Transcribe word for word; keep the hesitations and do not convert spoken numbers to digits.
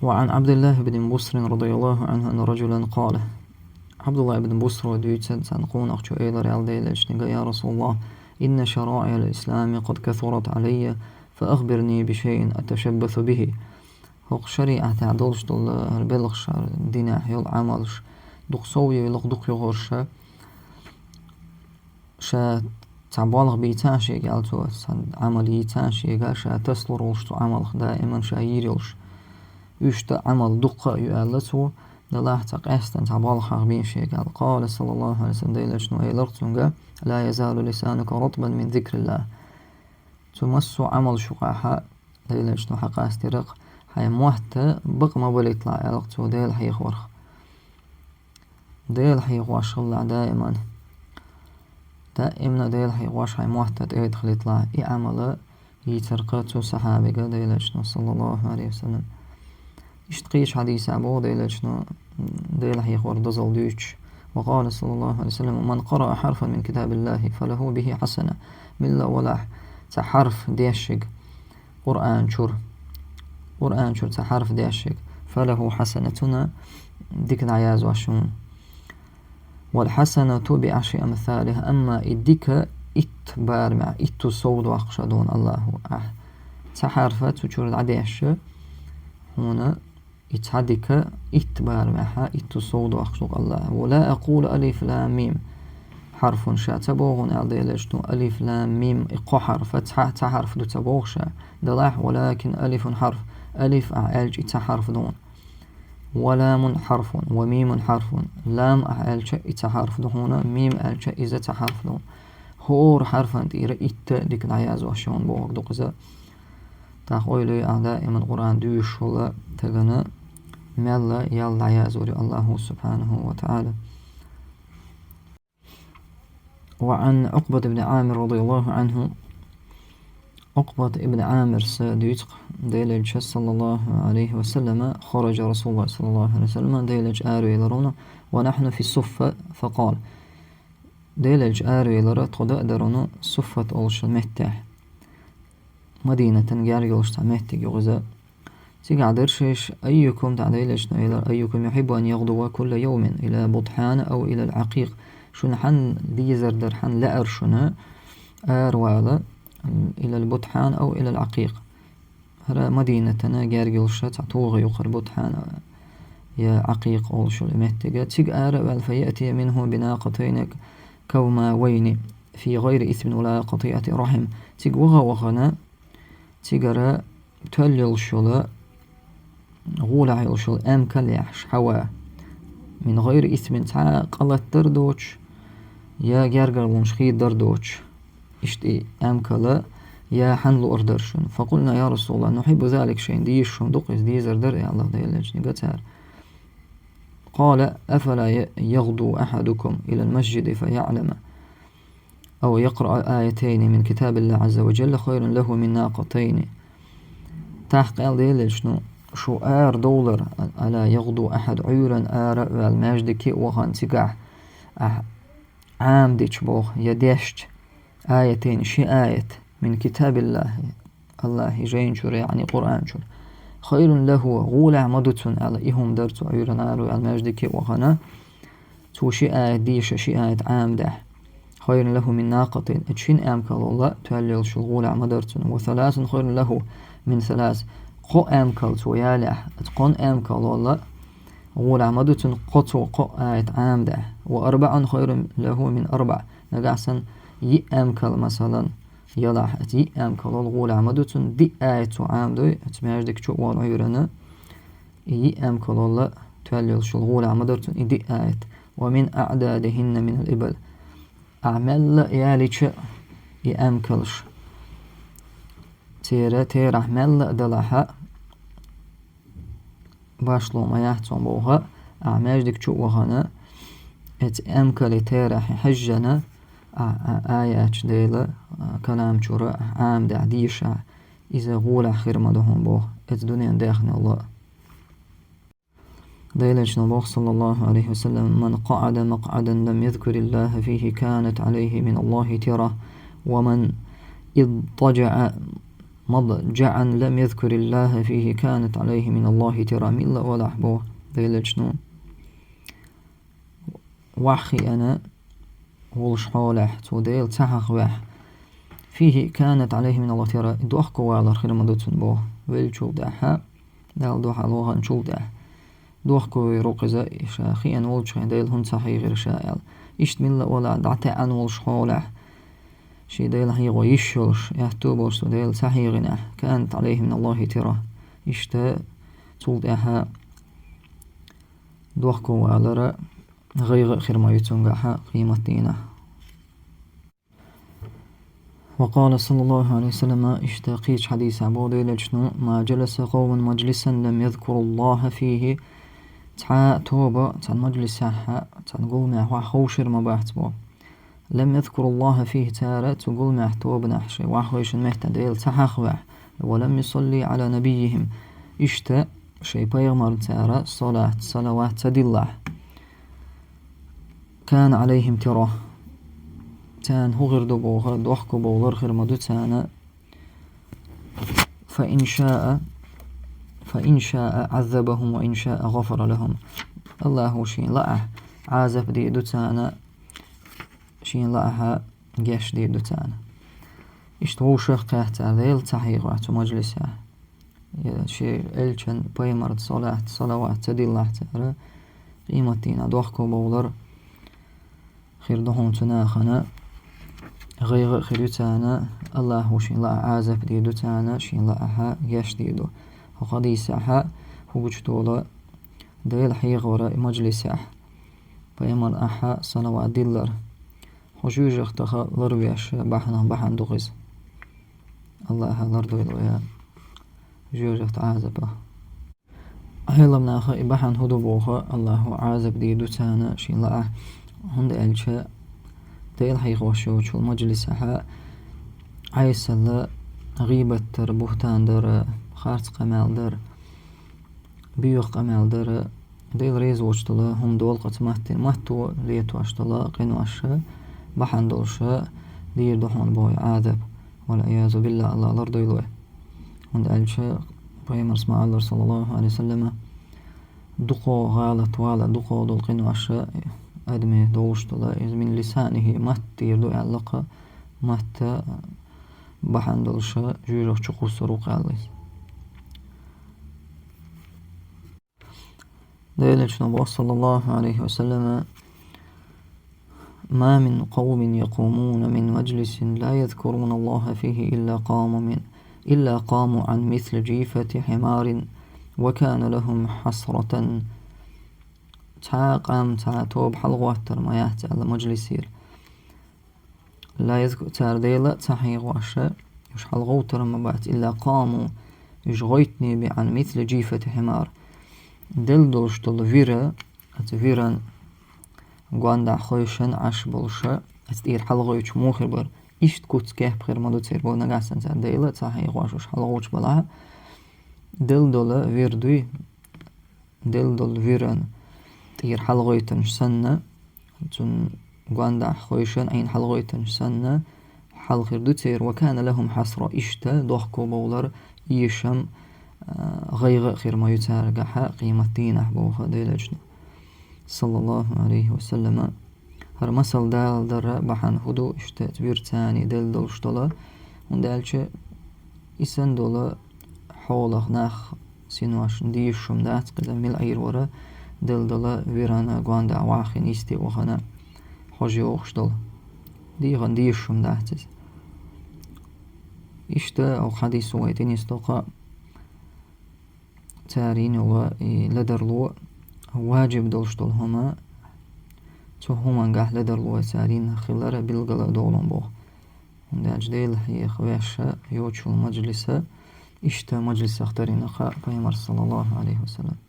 وعن عبد الله بن بصر رضي الله عنه أن رجلا قال. Абдуллах ибн Бусра дуьйцу, цхьана къонахчо элира аьлла Делан Элчанга: يا رسول الله، إن شرائع الإسلام قد كثرت علي، فأخبرني بشيء أتشبث به. ХӀокху шариӀатехь долуш долу хӀара белхаш, хӀара динехь йолу Ӏамалш дукха сов йолуш, дукха юхуш, ша цхьа болх бийцахьа шега аьлла цо, цхьа Ӏамал йийцахьа шега, ша тасалур волуш цу Ӏамалх даиман ша йийр йолуш. Уьш тӀе Ӏамал дуккха а ю аьлла цо, делахь цхьа къаьстина цхьа болх хьахбийна шега аьлла. قال صلى الله عليه وسلم, Делан Элчано элира цуьнга: لا يزال لسانك رطبا من ذكر الله. Цу массо а Ӏамалш юкъахь Делан Элчано хьакъастийра-кх, хьайн мотт бакъ ма балийталахь аьлла-кх цо Дела хьехорх. Дела хьехош хилалахь даиман. Даимна Дела хьехош хьайн мотт тӀедахийталахь. И Ӏамал йийцира-кх цу сахьабига Делан Элчано, саллаллаху Ӏалайхи ва саллам. Иштта кхечу хьадисехь боху Делан Элчано, Дела хьехор дозалла дуьйцуш: وقال صلى الله عليه وسلم: من قرأ حرفا من كتاب الله فله به حسنة. Милла валахь цхьа хьарф дешшиг Къуръан чуьра, Къуръан чуьра цхьа хьарф дешшиг, فله حسنة, цунна дика дӀаяздеш ю. والحسنة بعشر أمثالها, амма и дика итт барамехь, итту сов доккхуш ду Аллахо. Ахь цхьа хьарф цу чуьра дӀадешча, хьуна и цхьа дика итт барамехь, итту сов доккхуш ду Аллахо. ولا أقول ألف لام ميم حرف, ша ца боху, аьлла Делан Элчано, алиф, лам, мим, и кхо хьарф, цхьа, цхьа хьарф ду ца боху ша. Делахь, ولكن ألف حرف, алиф ахь аьлча, и цхьа хьарф ду. ولام حرف وميم حرف, лам ахь аьлча, и цхьа хьарф ду хьуна, мим аьлча, иза цхьа хьарф ду. ХӀора хьарфана тӀера итт дика дӀаяздеш ю бохург ду-кх иза. ТӀаккха ойла йой ахь даиман Къуръан дуьйцуш волу стагана мел ял дӀаяздийр ю Аллахо субхьанаху ва таӀала. وعن عقبة بن عامر رضي الله عنه, Ӏукъбат ибн Ӏамирс дуьйцу-кх, Делан Элчанца, саллаллаху Ӏалайхи ва саллама, خرج رسول الله صلى الله عليه وسلم, Делан Элча аравелира вайна, ونحن في الصفة فقال. Делан Элча аравелира, тхо даа дара вайна Суффат олуш меттехь. Мадинатан герга йолуш цхьа меттиг ю иза. Цигахь дара шаьш: أيكم, тӀаккха Делан Элчано элира, أيكم يحب أن يغدو كل يوم إلى البطحان أو إلى العقيق. Шуна хьанна дезар дара, хьанна лаьара шуна аравала إلى البطحان أو إلى العقيق. ХӀара Мадинатана герга йолуш цхьа тогӀа ю хӀара Бутхьан я Ӏакъикъ олуш йолу меттиг. Цига ара а ваьлла, فيأتي منه بناقتين كوماوين في غير إثم ولا قطيعة رحم. Цига ваха а вахана, цигара тоьлла йолуш йолу, гӀолехь йолуш йолу эмкал яхьаш, хьава, من غير إثم, цхьа а къа латдар доцуш, я гергарлонаш хийдар доцуш. Иштта и эмкал я хьанна лур дара шуна. فقلنا: يا رسول الله، نحب ذلك, шайна дезаш хӀума ду-кх иза, дезар дара, я Аллах Делан Элчанга цара. قال: أفلا يغدو أحدكم إلى المسجد فيعلم أو يقرأ آيتين من كتاب الله عز وجل خير له من ناقتين. ТӀаккха аьлла Делан Элчано: шу ара довлар, ألا يغدو أحد, Ӏуьйранна ара а ваьлла, маьждиге а вахана цигахь, ахь Ӏамадича боху, я дешча, آيتين, ши аят, من كتاب الله, Аллахьан жайна чуьра, яъни Къуръан чуьра. خير له, гӀолехь ма ду цунна, аьлла, и хӀума дар цо Ӏуьйранна ара а ваьлла, маьждиге а вахана, цо ши аят дийша, ши аят Ӏамадахь. خير له من ناقتين, оцу шина эмкалал а тоьлла йолуш йолу гӀолехь ма дар цунна. وثلاث خير له من ثلاث, кхо эмкал цо ялахь, оцу кхо эмкалал а гӀолехь ма ду цунна, кхо цо кхо аят Ӏамадахь. وأربع خير له من أربع, нагахь санна йиъ эмкал, масалан, ялахь, оцу йиъ эмкалал гӀолехь ма ду цунна, диъ аят цо Ӏамадой, оцу маьждиг чу а вахана Ӏуьйранна, и йиъ эмкалал а тоьлла йолуш йолу гӀолехь ма дар цунна и диъ аят. ومن أعدادهن من الإبل. Ахь мелла а ялийча и эмкалш, церан терахь мелла а далахь а, башло ма яц цунна боху, ахь маьждиг чу а вахана, оцу эмкалан терахь хьаьжжина, ахь, ахь аяташ, Делан калам чуьра ахь Ӏамадахь, дийша, иза гӀолехь хир ма ду хьуна боху, оцу дуьненан даьхнел а. Делан Элчано боху, саллаллаху Ӏалайхи ва саллам: من قعد مقعدا لم يذكر الله فيه كانت عليه من الله ترة، ومن اضطجع مضجعا لم يذكر الله فيه كانت عليه من الله ترة. Милла олахь боху Делан Элчано, ваьхьа хиъна волуш хьолехь, цо Дела ца хьахавехь, فيه كانت عليه من الله ترة, дохковалар хир ма ду цунна боху, веллачул тӀаьхьа, Далла дуьхьал ваханчул тӀаьхьа. Дохковер ву-кх иза, ша хиъна волчу хенахь Дела хӀунда ца хьехира ша аьлла. Иштта милла олахь дӀатаьӀна волуш хьолехь, шен Дела хьехо йиш йолуш, аьтто болуш цо Дела ца хьехинехь, كانت عليه من الله ترة. Иштта цул тӀаьхьа дохковалар гӀайгӀа а хир ма ю цуьнгахь къематдийнахь. وقال صلى الله عليه وسلم, иштта кхечу хьадисехь боху Делан Элчано: ما جلس قوم مجلسا لم يذكروا الله فيه. Цхьа а тоба цхьана мажлисехь, цхьана гуламехь ваьхьа ховшийр ма бац боху. لم يذكروا الله فيه, цара цу гуламехь, тобанехь шайн ваьхьа хевшина меттехь Дела ца хьахавехь, ولم يصلوا على نبيهم, иштта шайн пайхамарна цара салат, салават ца диллахь. كان عليهم ترة. Царна хӀун хир ду боху, дохковалар хир ма ду царна. فإن شاء، فإن شاء عذبهم وإن شاء غفر لهم. АллахӀа шен лаахь Ӏазап дийр ду царна, шен лаахь гечдийр ду царна. Иштта вовшах кхаьчча цара Дела ца хьехавахь цу мажлисехь, я шен Элчан, пайхамарна салат, салават ца диллахь цара, къематдийнахь дохковалар хир ду хьуна цу нахана, гӀайгӀа а хир ю царна, АллахӀа шен лаахь Ӏазап дийр ду царна, шен лаахь гечдийр ду. ХӀокху хьадисехь хӀун гучудолу, Дела хьехавар и мажлисехь, пайхамарна ахь салават диллар, хӀокху жоьжахатех ларвеш бахьанах бахьана ду-кх иза. АллахӀа лардойла вай жоьжахатин Ӏазапах. Ӏеламнаха и бахьана хӀун ду боху, АллахӀа Ӏазап дийр ду царна шен лаахь, хӀунда аьлча Дела хьехош йоцчу мажлисехь Ӏесалла гӀийбат дар, буьхтан дар, харц къамел дар, боьха къамел дар, Дела реза воцуш долу хӀума долу-кх оцу маттана, матто летош долу къинош бахьана долуш дийр ду хьуна боху Ӏазап. والعياذ بالله, АллахӀа лардойла вай. ХӀунда аьлча пайхамарс ма-аллара, саллаллахӀу Ӏалайхи ва саллама, дукха гӀалат вала, дукха долу къинош адамийн долуш долу, иза من لسانه, матта тӀера ду аьлла-кх, матта бахьана долуш жоьжахати чу кхуссур ву-кх аьлла иза. Делан Элчано боху, саллаллахӀу Ӏалайхи ва саллама: ما من قوم يقومون من مجلس لا يذكرون الله فيه إلا قاموا من، إلا قاموا عن مثل جيفة حمار وكان لهم حسرة. Цхьа а къам, цхьа а тоба хьалагӀоттур ма яц аьлла мажлисера, لا يذك-، цара Дела ца хьехош, уьш хьалагӀовттур ма бац, إلا قاموا, уьш гӀойтта бен عن مثل جيفة حمار, делла долуш долу вира, оцу виран гондахь хевшина Ӏаш болуш, оцу тӀера хьалагӀойтуш муха хир бара, иштта куц-кеп хир ма ду церан боху, нагахь санна цара Дела ца хьехош уьш хьалагӀовттуш балахь, делла долу вира дуй, делла долу виран тӀера хьалагӀойтанаш санна, цуьнан гондахь хевшина Ӏийна хьалагӀойтанаш санна, хьал хир ду церан, وكان لهم حسرة, иштта дохковалар, эшам, а, гӀайгӀа а хир ма ю царгахь къематдийнахь боху Делан Элчано, саллаллахӀу Ӏалайхи ва саллама. ХӀара масал далар бахьана хӀун ду, иштта вирца делла долуш долу, хӀунда аьлча и санна долу хьолах нах, синошна дезаш хӀума дац-кх иза, мила Ӏийр вара делла долу виран гондахь вахана, йисте а вахана, хьожа йогӀуш долу. ДегӀана дезаш хӀума дац иза. Иштта хӀокху хьадисо вай тӀенисдо-кх цара йина йолу и ледарло, важиб долуш долу хӀума, цу хӀумангахь ледарло цара йина хилар билгала а долун боху. ХӀунда аьлча Дела хьеха веш йоцуш йолу мажлис иштта мажлисех дара-кх пайхамарс, саллаллахӀу Ӏалайхи ва саллам.